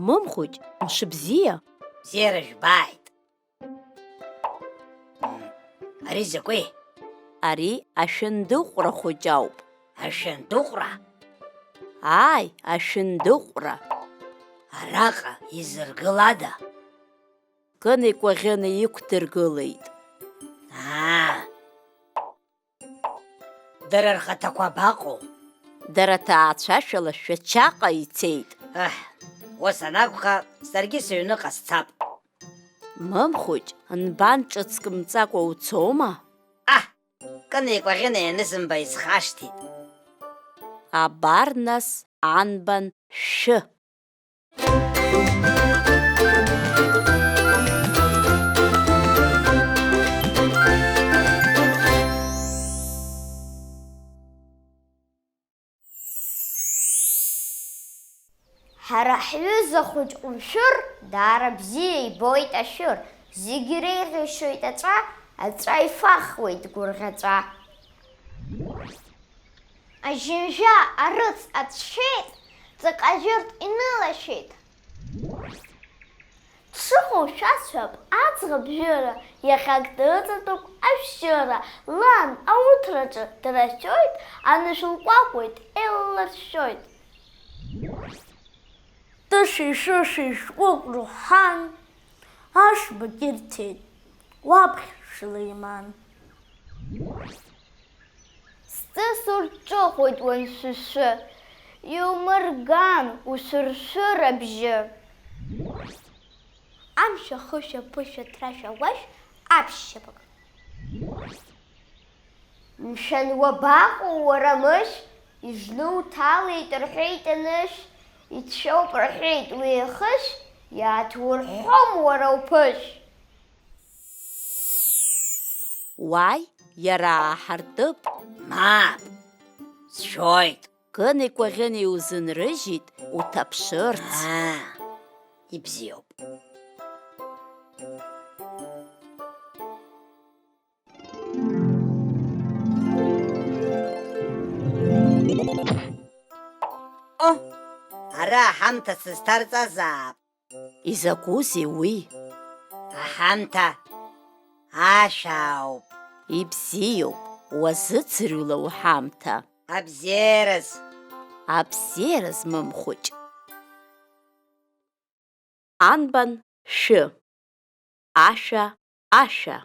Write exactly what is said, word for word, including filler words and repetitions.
Мымхәыҷ, мшыбзиа! Бзиара жәбааит! М, ари закәи? Ари ашәындыҟәра хәыҷ ауп. Ашәындыҟәра? Ааи, ашәындыҟәра. Араҟа изыргылада? Кыни Кәаӷьыни иқәдыргылеит. Аа! Дара рхаҭақәа абаҟоу? Дара ҭаацәашәала Шәачаҟа ицеит. Аҳ, ус анакәха, саргьы сыҩныҟа сцап. Мымхәыҷ, нбан ҿыцк мҵакәа уцома? Аҳ, Кыни Кәаӷьыни анызымба исхашҭит. Абар нас анбан шәы. Ҳара ҳҩыза хәыҷ ҟәымшәыр, даара бзиа ибоит ашәыр, зегьы иреиӷьишьоит аҵәа, аҵәа ифахуеит гәырӷьаҵәа. Ажьымжәа арыц ацәшәеит, ҵаҟа жәырҭ инылашәеит. Дшыҟоу шәасҳәап, аӡӷаб жәыра, иахьак дыҵатәуп ашәшьыра, лан ауҭраҿы драшәоит, анышә лкәакәоит, еилларшәшәоит. Тышеи-шышеи шәҟәык рҳәан, ашәбагьы рҭеит, уаԥхь Сулеиман. Сҵыс урҿыхоит уаншәышәы, иумырган ушәыршәыр абжьы. Амшә ахышә аԥышәа ҭрашә агәашә аԥшьшьапык. Мшәан, уабаҟоу уара, мышә? Ижны уҭалеит рҳәеит анышә, ицәоуп рҳәеит уи ахышә, иааҭурҳәом уара уԥышә. Уааи, иара ааҳартып. Мап, сшәоит. Кыни Кәаӷьыни иузынрыжьит уҭаԥшырц. Аа, ибзиоуп. О, ара аҳамҭа сызҭарҵазаап. Изакәызеи уи? Аҳамҭа ашәа ауп. Ибзиоуп, уазыӡырҩла уҳамҭа. Абзиараз. Абзиараз, Мымхәыҷ. Анбан шәы. Ашәа, ашәа.